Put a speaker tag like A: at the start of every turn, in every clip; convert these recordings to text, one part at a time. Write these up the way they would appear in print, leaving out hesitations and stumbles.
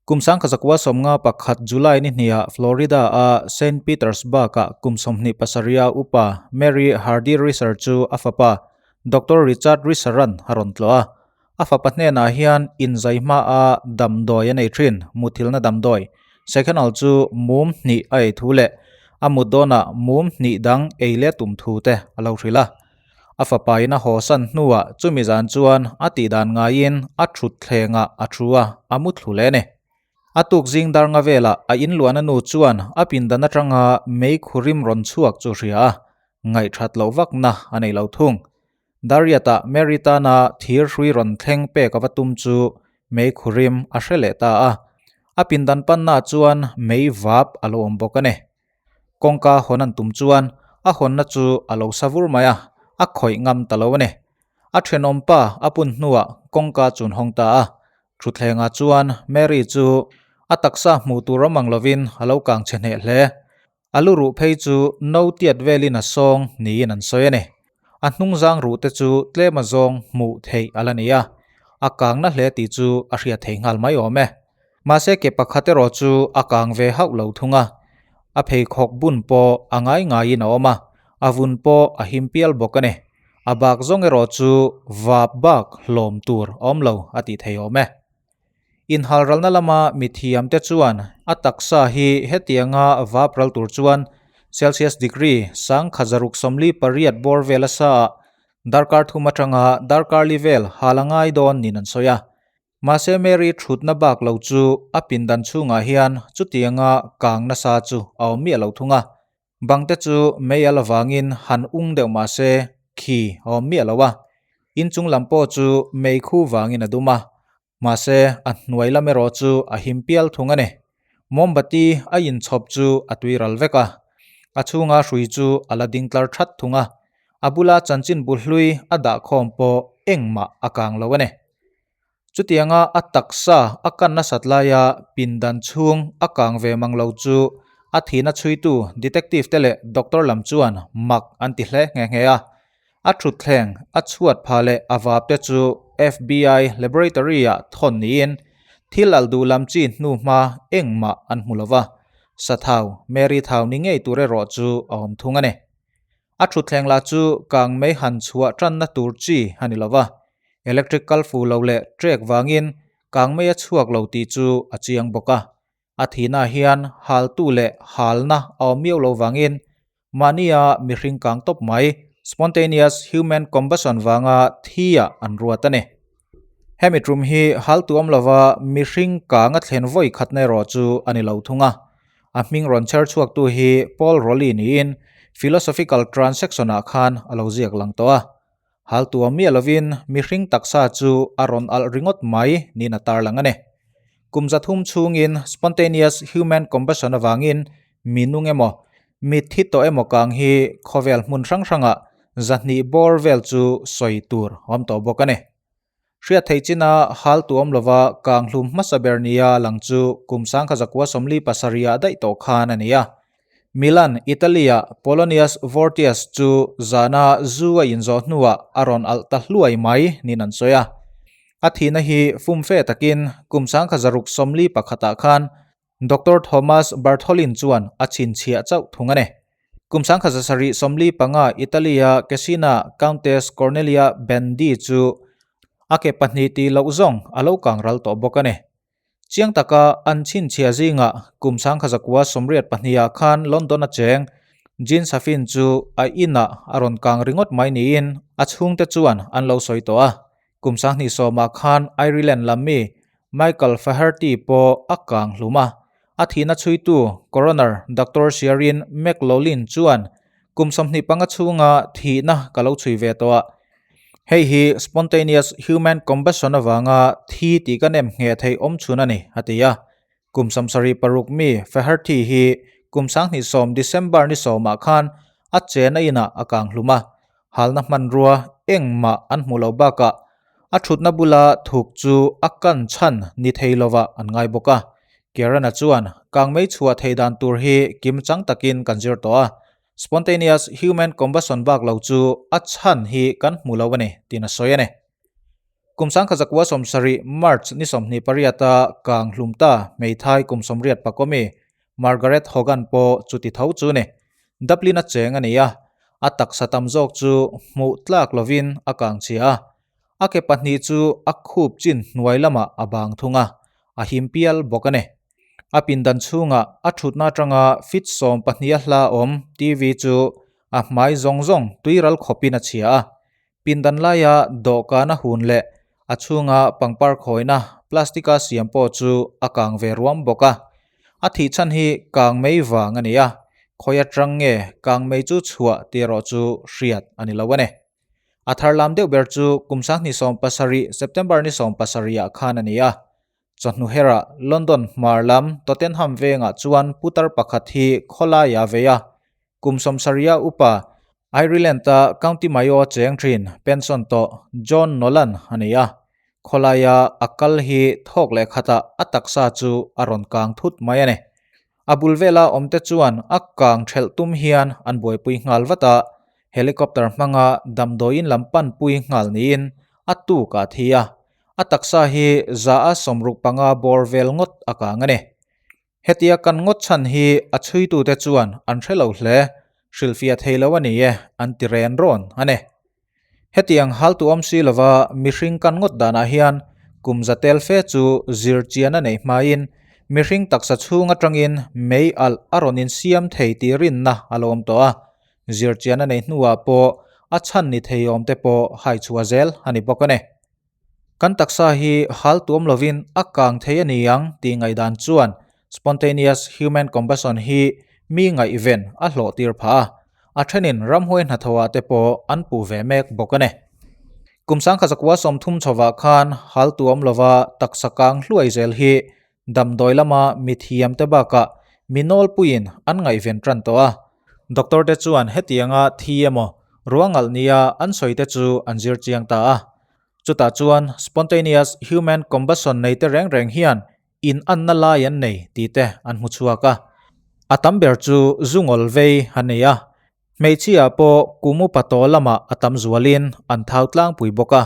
A: Kum 1951 July ni hniah Florida-a Saint Petersburg-ah kum 27 a upa Mary Hardy Risser chu a fapa Doctor Richard Risser-a'n a rawn tlawh a. A fapa hnenah hian inzai hmaa damdawi a nei thin, muthilna damdawi, Sechenol chu mum hnih a ei thu leh a mut dawnah mum hnih dang ei leh tum thu te a lo hrilh a. A fapa in a haw san hnuah chumi zan chuan a tih dan ngaiin a thut thlengah a thu a, a mu thlu leh a ni. A tuk zing dar nga velah a inluahna nu chuan a pindan atanga mei khurim rawn chhuak chu hria a, ngaihthat loh vakna a nei lo thung. Dariat-ah Mary tana thir hrui rawn thleng pek a va tum chu mei khurim a hre leh ta a, a pindan panna chuan mei vap a lo awm bawk a ni. Kawngka hawn an tum chuan a hawnna chu a lo sa vur mai a, a khawih ngam ta lo a ni. A thenawm pa a pun hnuah kawngka chun hawng ta a, thutthlengah chuan Mary chu a taksa hmuh tur awm ang lovin a lo kang chhe hneh hle. A lu ruh phei chu no tiat velin a sawng niin an sawi a ni. A hnungzang ruh te chu tlem a zawng hmuh theih a la ni a, a kangna hle tih chu a hriat thei nghal mai awm e. Mahse ke pakhat erawh chu a kang ve hauh lo thung a, a pheikhawk bun pawh a ngai ngaiin a awm a, a vun pawh a him pial bawk a ni. A bak zawng erawh chu vap bak hlawm tur a awm lo a tih thei awm e. Inhalralna lama mithiamte chuan a taksa hi hetianga vap ral tur chuan Celsius degree 1648 bawr vel a sa ah darkar thum atanga darkar li vel hal a ngai dawn niin an sawi a. Mahse Mary thutna bak lo chu a pindan chhungah hian chutianga kang nasa chu a awm miah lo thung a. Bangte chu mei a la vangin han ung deuh mahse khi a awm miah lo a. Inchung lam pawh chu mei khu vangin a dum a. Mahse a hnuai lam erawh chu a him pial thung a ni. Mombati a inchhawp chu a tui ral vek a. A chhunga hrui chu a la ding tlar that thung a. A bula chanchin bu hlui a dahkhawm pawh engmah a kang lo a ni. Chutianga a taksa a kan nasat laia pindan chhung a kang ve mang lo chu a thihna chhuitu detective te leh doctor lam chuan mak an ti hle nghe nghe a. A thutthleng, a chhuat phah leh a vap te chu FBI laboratory ah thawn niin thil alh duh lam chi hnu hma engmah an hmu lo va, Sathau, Mary Thau ni ngei tur erawh chu a awm thung a ni. A thutthleng lah chu kang mei han chhuah tanna tur chi a ni lo va, electric kal fu lo leh trek vangin kang mei a chhuak lo tih chu a chiang bawk a. A thihna hian haltu leh halna a awm miau lo vangin mahnia mihring kang tawp mai, spontaneous human combustion, vanga thi-ah an ruat a ni. Hemi tum hi haltu awm lova mihring kang a thlen vawi khatna erawh chu a ni lo thung a. A hming rawn chher chhuaktu hi Paul Rowley niin Philosophical Transaction-ah khan a lo ziak lang tawh a. Haltu awm miah lovin mihring taksa chu a rawn alh ringawt mai niin a tarlang a ni. Kum zathum chhungin spontaneous human combustion avangin mi nung emaw, mi thi tawh emaw kang hi khawvel hmun hrang hrangah zahnih bawr vel chu sawi tur a awm tawh bawk a ni. Hriat theih china hal tu awm lova kang hlum hmasa ber nia lang chu kum 1977 ah daih tawh khan a ni a. Milan, Italy-ah Polonius Vortius chu zana zu a inzawh hnuah a rawn alh ta hluai mai niin an sawi a. A thihna hi fumfe takin kum 1641 ah khan Doctor Thomas Bartholin chuan a chhinchhiah chauh thung a ni. Kum 1775 Italy-a Casina Countess Cornelia Bandi chu a ke pahnih tih loh zawng a lo kang ral tawh bawk a ni. Chiang taka an chhinchhiah zingah kum 1982 ah khan London a cheng Jean Safin chu a inah a rawn kang ringawt mai niin a chhungte chuan an lo sawi tawh a. Kum 2010 ah khan Ireland lam mi Michael Faherty pawh a kang hlum a, a thihna chhuitu coroner Doctor Sherin McLaughlin chuan kum 25 chhunga thihna ka lo chhui ve tawh a, hei hi spontaneous human combustion avanga thi tih ka nem ngheh theih awm chhun a ni, a ti a. Kum 76 mi Faherty hi kum 2010 December ni sawmah khan a chena inah a kang hlum a, halna hmanrua engmah an hmuh loh bakah A thutna bula thuk chu a kan chhan ni thei lovah an ngai bawk a. Kieran-a chuan, Kangmei chhuah thei dan tur hi kim chang takin kan zir tawh a. Spontaneous human combustion bak lo chu a chhan hi kan hmu lo a ni, tiin a sawi a ni. Kum 1970 March ni 28 a kang hlum ta hmeithai kum 80 pakomi Margaret Hogan pawh chuti tho chu ni. Dublin a cheng a ni a, a taksa tam zawk chu hmuh tlak lovin a kang chhia a, a ke pahnih chu a khup chin hnuai lamah a bang thung a, a him pial bawk a ni. A pindan chhungah a thutna atanga feet 12 a hla awm TV chu a hmai zawng zawng tuiral khawpin a chhia a, Pindan laia dawhkan a hun leh a chhunga pangpar khawina plastic-a siam pawh chu a kang ve ruam bawk a. A thih chhan hi kang mei vang a ni a, khawi atang nge kang mei chu chhuah tih erawh chu hriat a ni lo a ni. A thar lam deuh ber chu kum 2017 September ni 17 ah khan a ni a. Chawhnu herah London hmar lam Tottenham vengah chuan putar pakhat hi khawlaia vei a, Kum 70 upa, Ireland-a County Mayo-a cheng thin pension tawh John Nolan a ni a. Khawlaia a kal hi thawk leh khatah a taksa chu a rawn kang thut mai a ni. A bul vela awmte chuan a kang thelh tum hian an buaipui nghal vat a, helicopter hmanga damdawiin lam panpui nghal niin a tuk a thi a. A taksa hi 165 bawr vel ngawt a kang a ni. Hetia kan ngawt chhan hi a chhuitute chuan an hre lo hle, hrilhfiah thei lo a ni e, an ti ren rawn a ni. Hetiang haltu awm si lova mihring kan ngawt danah hian kum za tel fe chu zir chian a neih hmain mihring taksa chhung atangin mei alh a rawn insiam thei tih rinna a lo awm tawh a, zir chian a neih hnuah pawh a chhan ni thei awmte pawh haichhuah zel a ni bawk a ni. Kan taksa hi hal tuam lovin a kang thei a ni ang tih ngaihdan chuan spontaneous human combustion hi mi ngaihven a hlawh tir phah a, a thenin ramhuai hnathawhah te pawh an puh ve mek bawk a ni. Kum 1930 chhovah khan hal tuam lova taksa kang hluai zel hi damdawi lama mithiam te bakah mi nawlpuiin an ngaihven tan tawh a. Doctor te chuan hetianga thi emaw ruangalh nia an sawi te chu an zir chiang ta a. Chutah chuan spontaneous human combustion nei te reng reng hian in anna lai an nei tih te an hmu chhuak a. A tam ber chu zu ngawl vei a nei a. Hmeichhia pawh kum upa tawh lamah a tam zualin an thau tlangpui bawk a.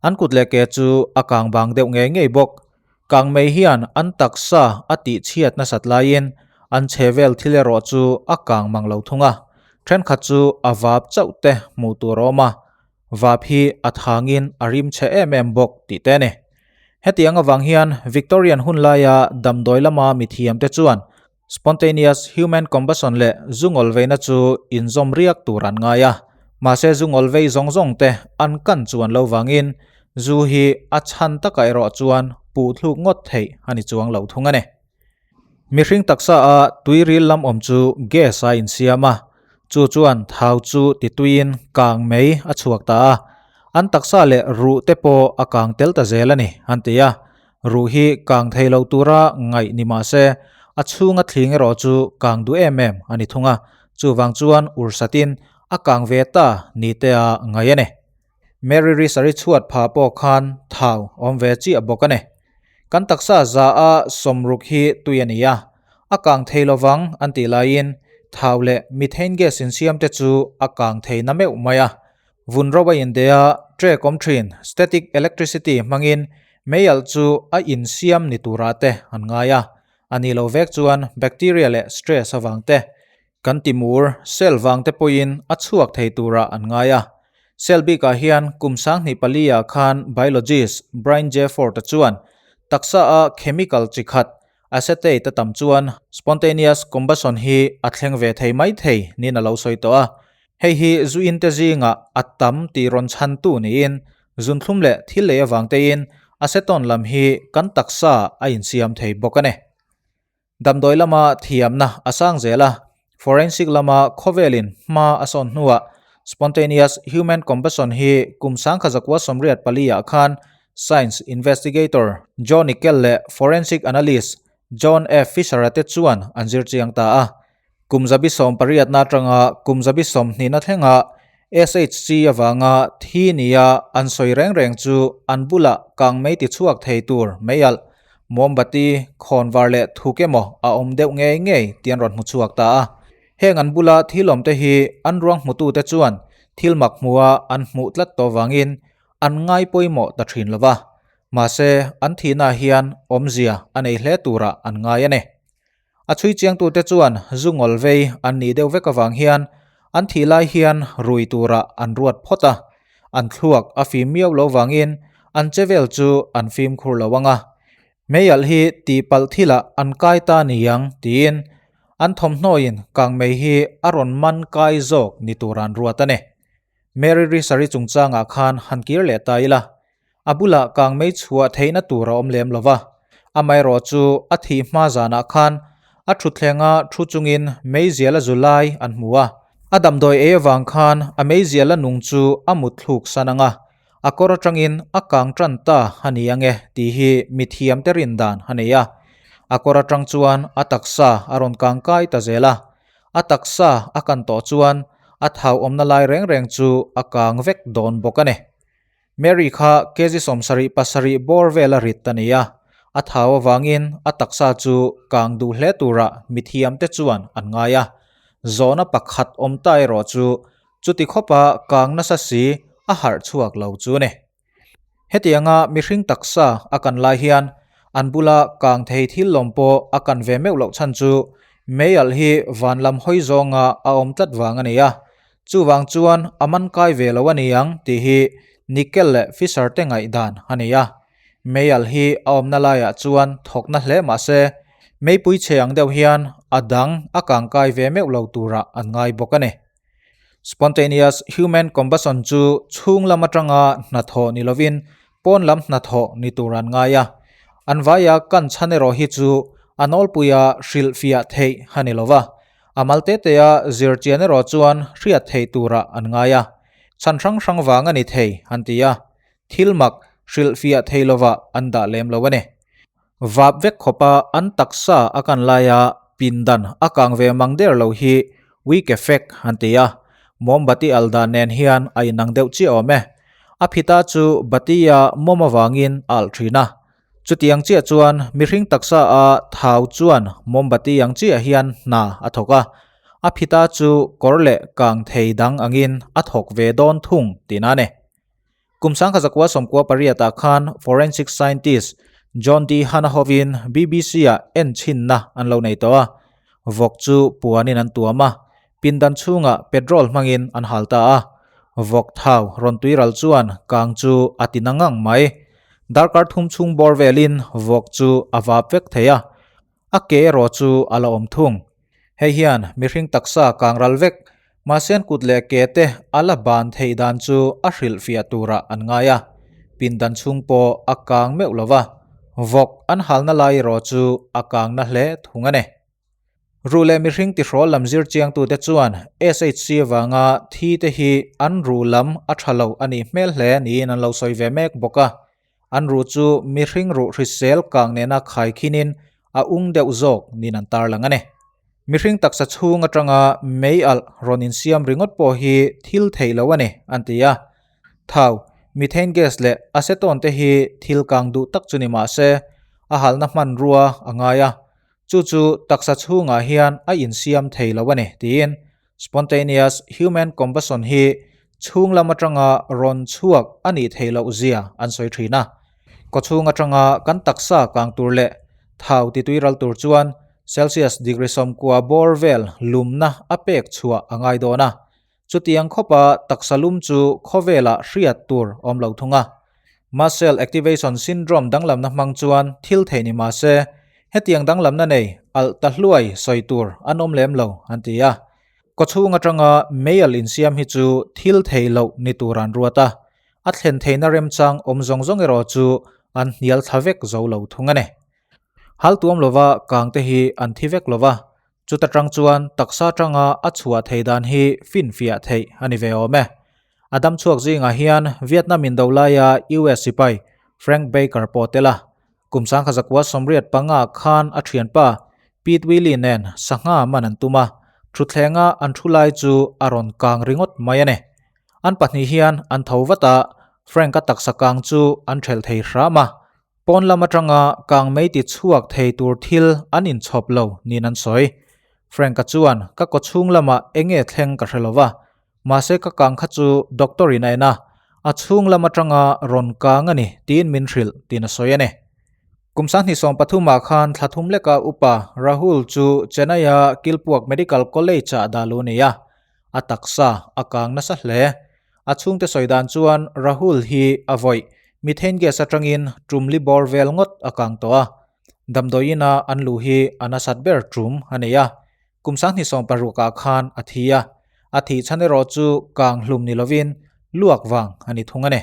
A: An kut leh ke chu a kang bang deuh ngei ngei bawk. Kang mei hian an taksa a tih chhiat nasat laiin an chhe vel thil erawh chu a kang mang lo thung a. Thenkhat chu a vap chauh te hmuh tur a awm a. Vap hi a thangin a rim chhe em em bawk tih te a ni. Hetiang avang hian Victorian hun laia damdawi lama mithiamte chuan spontaneous human combustion leh zu ngawl veina chu inzawm riak tur an ngai a. Mahse zu ngawl vei zawng zawng te an kan chuan lo vangin zu hi a chhan takah erawh chuan puh thluk ngawt theih a ni chuang lo thung a ni. Mihring taksa a tuiril lam awm chu gas a insiam a, chu chuan thau chu tituiin kang mei a chhuak ta a, an taksa leh ruh te pawh a kang tel ta zel a ni, an ti a. Ruh hi kang thei lo tura ngaih ni mah se, a chhunga thling erawh chu kang duh em em a ni thung a, chuvang chuan ursatin a kang ve ta ni te a ngaih a ni. Mary Risari chhuat pha pawh khan thau awm ve chiah bawk a ni. Kan taksa za a 60 hi tui a ni a, a kang thei lovang an tih laiin thau leh methane gas insiam te chu a kang thei na meuh mai a. Vun ro a inde a, trek awm thin static electricity hmangin meialh chu a insiam ni turah te an ngai a, a ni lo vek chuan bacteria leh stress avang te Kan timur, cell vang te pawhin a chhuak thei turah an ngai a. Cell bikah hian kum 2004 ah khan biologist Brian J. Ford-a chuan taksa a chemical chi khat, acetate a tam chuan spontaneous combustion hi a thleng ve thei mai thei niin a lo sawi tawh a. Hei hi zu in te zingah a tam tih rawn chhantu niin zunthlum leh thil lei avang tein acetone lam hi kan taksa a insiam thei bawk a ni. Damdawi lama thiamna a sang zel a, forensic lama khawvelin hma a sawn hnuah spontaneous human combustion hi kum 1984 ah khan science investigator Joe Nickell leh forensic analyst John F. Fisher-a te chuan an zir chiang ta a. Kum 18 na atanga kum 20 na thlenga SHC avanga thi nia an sawi reng reng chu an bulah kang mei ti chhuak thei tur meialh, mawmbati, khawnvar leh thuk emaw a awm deuh ngei ngei tih an rawn hmu chhuak ta a. Heng an bula thil awmte hi an ruang hmutute chuan thil mak hmua an hmuh tlat tawh vangin an ngai pawimawh ta thin lo va, mahse an thihna hian awmzia a nei hle turah an ngai a ni. A chhui chiangtute chuan zu ngawl vei an nih deuh vek avang hian an thih lai hian rui turah an ruat phawt a, an thluak a fim miau lo vangin an che vel chu an fimkhur lo ang a, meialh hi tihpalh thilah an kai ta niang tiin an thawmhnawin kangmei hi a rawn man kai zawk ni tur an ruat a ni. Mary Risari chungchangah khan han kir leh ta ila, a bulah kangmei chhuah theihna tur a awm lem lo va. Amaherawh chu a thih hma zanah khan a thutthlengah thu chungin meizial a zu lai an hmu a. A damdawi ei avang khan a meizial a nung chu a mut thluk san ang a, a kawr atangin a kang tan ta a ni ang e tih hi mithiamte rin dan a nei a. A kawr atang chuan a taksa a rawn kang kai ta zel a. A taksa a kan tawh chuan a thau awmna lai reng reng chu a kang vek dawn bawk a ni. Mary kha kg 77 bawr vela rit a ni a, a thau avangin a taksa chu kang duh hle tura mithiamte chuan an ngai a. Zawhna pakhat awm ta erawh chu chuti khawpa kang nasa si a harh chhuak lo chu a ni. Hetianga mihring taksa a kan lai hian an bula kang thei thil lawm pawh a kan ve meuh loh chhan chu meialh hi van lam hawi zawnga a awm tlat vang a ni a, chuvang chuan a man kai ve lo a ni ang tih hi Nickel leh Fisher te ngaihdan a ni a. Meialh hi a awmna laiah chuan thawkna hle mah se meipui chhe ang deuh hian a dang a kang kai ve meuh lo turah an ngai bawk a ni. Spontaneous human combustion chu chhung lam atanga hnathawh ni lovin pawn lam hnathawh ni tur an ngai a. An vaia kan chhan erawh hi chu a nawlpuia hrilhfiah theih a ni lova, a mal te tea zirchian erawh chuan hriat theih turah an ngai a. Chhan hrang hrang vang a ni thei an ti a, thil mak hrilhfiah thei lovah an dah lem lo a ni. Vap vek khawpa an taksa a kan laia pindan a kang ve mang der lo hi weak effect an ti a, mawmbati al dan nen hian a inang deuh chiah awm e. A phita chu bati-a mawm avangin a alh thin a. Chutiang chiah chuan mihring taksa a thau chuan mawmbati ang chiah hian hna a thawk a, a phita chu kawr leh kang thei dang angin a thawk ve dawn thung tihna a ni. Kum 1998 ah khan forensic scientist John D. Hanna hovin BBC-ah enchinna an lo nei tawh a, vawk chu puanin an tuam a, pindan chhungah petrol hmangin an hal ta a. Vawk thau rawn tuiral chuan kang chu a ti na ngang mai. Darkar thum chhung bawr velin vawk chu a vap vek thei a, A ke erawh chu a la awm thung. Hei hian mihring taksa kang ral vek, mahse kut leh ke te a la ban theih dan chu a hrilhfiah turah an ngai a. Pindan chhung pawh a kang meuh lo va, vawk an halna lai erawh chu a kang na hle thung a ni. Ruh leh mihring tihrawl lam zir chiangtute chuan SHC avanga thi te hi an ruh lam a tha lo a nih hmel hle niin an lo sawi ve mek bawk a. An ruh chu mihring ruh hrisel kang nena khai khinin a ung deuh zawk niin an tarlang a ni. Mihring taksa chhung atanga mei alh rawn insiam ringawt pawh hi thil theih lo a ni, an ti a. Thau, methane gas leh acetone te hi thil kang duh tak chu ni mah se, a halna hmanrua a ngai a, chu chu taksa chhungah hian a insiam thei lo a ni, tiin Spontaneous human combustion hi chhung lam atanga rawn chhuak a nih theih loh zia an sawi thin a. Kawchhung atanga kan taksa kang tur leh thau titui ral tur chuan Celsius degree 90 bawr vel lumna a pek chhuah a ngai dawn a. Chutiang khawpa taksa lum chu khawvelah hriat tur awm lo thung a. Muscle activation syndrome danglamna hmang chuan thil theih ni mah se, hetiang danglamna nei alh ta hluai sawi tur an awm lem lo, an ti a. Kawchhung atanga meialh insiam hi chu thil thei loh ni tur an ruat a, a thlen theihna remchang awm zawng zawng erawh chu an hnial thla vek zo lo thung a ni. Hal tuam lova kang te hi an thi vek lova, chuta tang chuan taksa tanga a chhuah thei dan hi finfiah theih a ni ve awm e. A dam chhuak zingah hian Vietnam indo laia US sipai Frank Baker pawh tel a, kum 1985 khan a thianpa Pete Willie nen sangha man an tum a, thuthlenga an thu lai chu a rawn kang ringawt mai a ni. An pahnih hian an tho vat a, Frank-a taksa kang chu an thelh thei hram a, Pawn lam atanga kangmei ti chhuak thei tur thil an inchhawp lo niin an sawi. Frank-a chuan ka kawchhung lamah eng nge thleng ka hre lo va, mahse ka kang kha chu doctor in a en a, A chhung lam atanga rawn kang a ni tiin min hrilh tiin a sawi a ni. Kum 2013 ah khan thla thum leka upa Rahul chu Chennai-a Kilpuak Medical College-ah dah luh a ni a, a taksa a kang nasa hle. A chhungte sawi dan chuan Rahul hi a vawih methane gas atangin tum li bawr vel ngawt a kang tawh a, damdawiin-a an luh hi a nasat ber tum a nei a. Kum 2016 ah khan a thi a, a thih chhan erawh chu kang hlum ni lovin luak vang a ni thung a ni.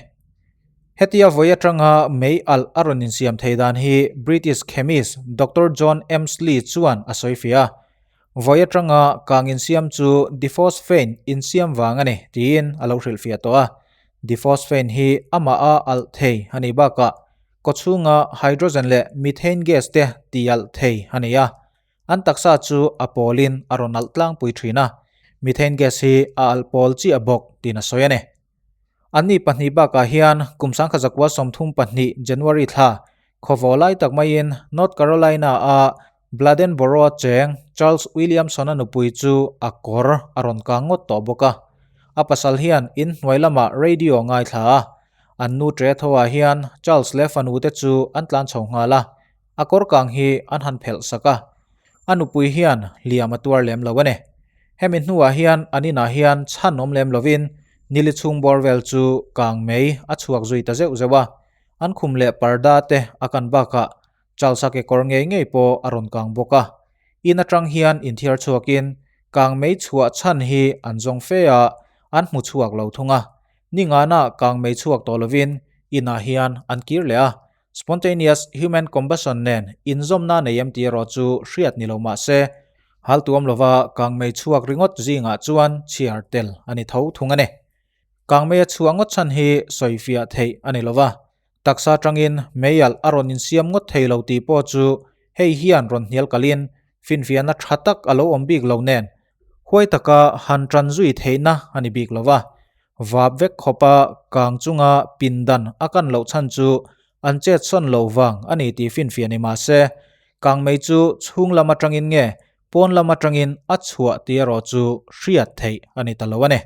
A: Hetia vawi atanga mei alh a rawn insiam thei dan hi British chemist Doctor John Emsley chuan a sawi fiah a, vawi atanga kang insiam chu diphosphane insiam vang a ni tiin a lo hrilhfiah tawh a. Diphosphane hi amah a alh thei a nih bakah kawchhunga hydrogen leh methane gas te ti alh thei a ni a. An taksa chu a pawlin a rawn alh tlangpui thin a, methane gas hi a alh pawl chiah bawk tiin a sawi a ni. Anni pahnih bakah hian kum 1932 January thla khawvaw lai tak maiin North Carolina-a Bladenboro-a cheng Charles Williamson-a nupui chu a kawr a rawn kang ngawt tawh bawk a. A pasal hian in hnuai lamah radio a ngaithla a, an nu ṭe tho-ah hian Charles leh fanute chu an tlan chho nghal a. A kawr kang hi an han phelh sak a, a nupui hian hliam a tuar lem lo a ni. Hemi hnuah hian an inah hian chhan awm lem lovin nili chhung bawr vel chu kang mei a chhuak zui ta zeuh zeuh a, an khum leh parda te a kan bakah Charles-a kekawr ngei ngei pawh a rawn kang bawk a. In atang hian inthiar chhuakin kang mei chhuah chhan hi an zawng fe a, an hmu chhuak lo thung a. Ningana kang mei chhuak tawh lovin inah hian an kir leh a, Spontaneous human combustion nen inzawmna nei em tih erawh chu hriat ni lo mah se, hal tuam lova kangmei chhuak ringawt zingah chuan chhiar tel a ni tho thung a ni. Kangmei a chhuah ngawt chhan hi sawifiah theih a ni lova, taksa atangin mei alh a rawn insiam ngawt thei lo tih pawh chu hei hian rawn hnial kalin finfiahna tha tak a lo awm bik lo nen huai taka han tan zui theihna a ni bik lova, Vap vek khawpa kang chunga pindan a kan loh chhan chu an chet sawn lo vang a ni tih finfiah ni mah se, kangmei chu chhung lam atangin nge pawn lam atangin a chhuah tih erawh chu hriat theih a ni ta lo a ni.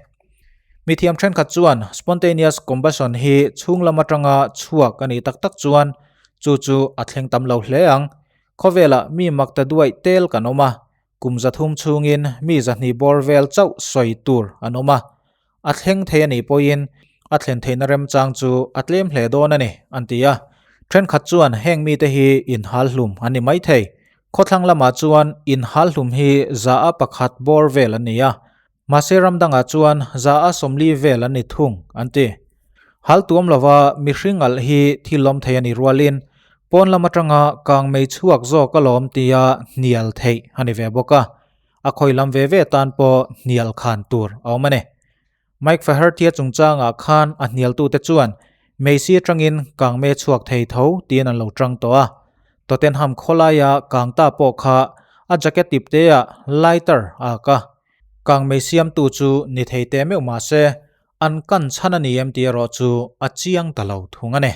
A: Mithiam thenkhat chuan spontaneous combustion hi chhung lam atanga chhuak a nih tak tak chuan chu chu a thleng tam lo hle ang. Khawvelah mi makta duaih tel kan awm a, Kum 300 chhungin mi 200 bawr vel chauh sawi tur an awm a, a thleng thei a nih pawhin a thlen theihna remchang chu a tlem hle dawn a ni, an ti a. Thenkhat chuan heng mite hi inhal hlum an ni mai thei. Khawthlang lamah chuan inhal hlum hi 1% bawr vel an ni a, mahse ram dangah chuan 40% vel an ni thung, an ti. Hal tuam lova mihring alh hi thil lawm thei a ni rualin pawn lam atanga kang mei chhuak zawk alawm tia hnial theih a ni ve bawk a, a khawi lam ve ve tan pawh hnial khan tur a awm a ni. Mike Faherty-a chungchangah khan a hnialtute chuan Messi atangin kang mei chhuak thei tho tiin an lo tang tawh a, Tottenham khawlaia kang ta pawh kha a jacket tipteah lighter a ak a, kang mei siamtu chu ni thei teh meuh mahse an kan chhan a ni em tih erawh chu a chiang ta lo thung a ni.